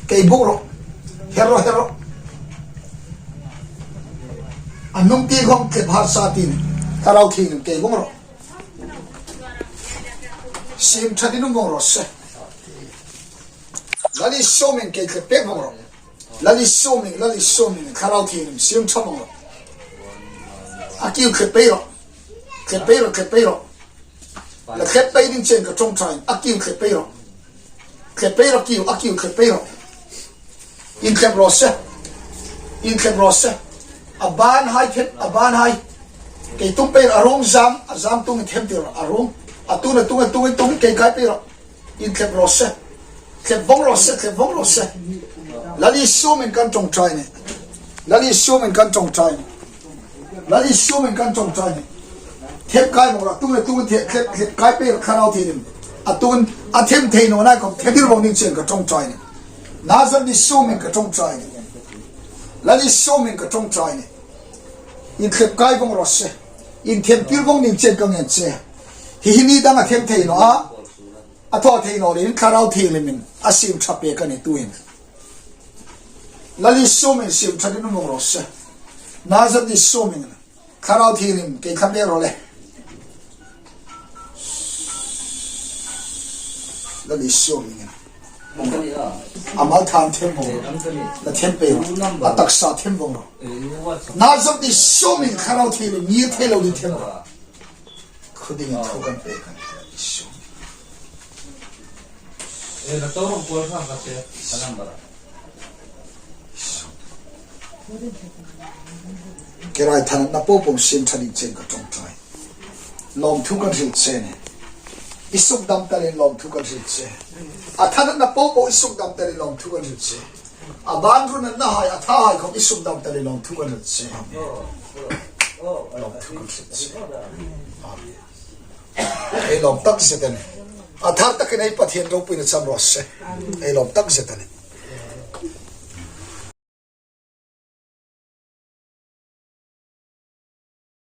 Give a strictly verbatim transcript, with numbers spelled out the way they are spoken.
Kei bung ro. Hero, hero. A nung ti khom tlep harsa ti ni. Thlarau Thienghlim kei bung ro. Siem ṭha ding um vong raw se. Lal Isu hmingin kei tlep pek vong ro. Lal Isu hmingin, Lal Isu hmingin, Thlarau Thienghlim siem ṭha vong ro. A kiu tlep pei ro. Tlep pei ro, tlep pei ro. La tlep pei ding chen ka ṭawngṭai. A kiu tlep pei ro. Tlep pei ro kiu, a kiu tlep pei ro. Intlep raw se. Intlep raw se. A ban hai phet, a ban hai. Kei tum pei ro, a ruong zam, a zam tung in them tir ro, a ruong. A tung, a tung, a tung, a tung, kei kai pei ro. Intlep raw se. Tlep vong raw se, tlep vong raw se. Lal Isu hmingin kan ṭawngṭai ni. Lal Isu hmingin kan ṭawngṭai ni. Lal Isu hmingin kan ṭawngṭai ni. Them kai vong ro, a tung, a tung, the, tlep, tlep kai pei ro, Thlarau Thienghlim. A tung, a them thei naw nai khom, them tir vong ding chen ka ṭawngṭai ni. Nazareth Isu hmingin ka ṭawngṭai ni. Lal Isu hmingin ka ṭawngṭai ni. Intlep kai vong raw se. Inthem tir vong ding chen ka ngen che. Hi hi ni dang a them thei naw a. A thaw thei naw leiin Thlarau Thienghlimin a siem ṭha pek a nih tuhin. Lal Isu hmingin siem ṭha ding um vong raw se. Nazareth Isu hmingin. Thlarau Thienghlim, kei ṭha pek ro le. Lal Isu hmingin. A mal tham them vong ro. La them pei ro. A taksa them vong ro. Nazareth Isu hmingin Thlarau Thienghlim, ngir thei lo ding them ro. Khu dingin thu kan pek a nih, Isu. Eh, la to rong kual sang ka se, ka number. Kerai thanatna popo siem ṭha ding chen ka ṭawngṭai. Lawmthu kan hril che a nih. I sukdam talin lawmthu kan hril che. A thanatna popo i sukdam talin lawmthu kan hril che. A ban run natna hai, a tha hai khom i sukdam talin lawmthu kan hril che. Lawmthu kan hril che. Ei lawm tak zet a nih. A thar takin ei Pathien ropuina chang raw se. Ei lawm tak zet a nih.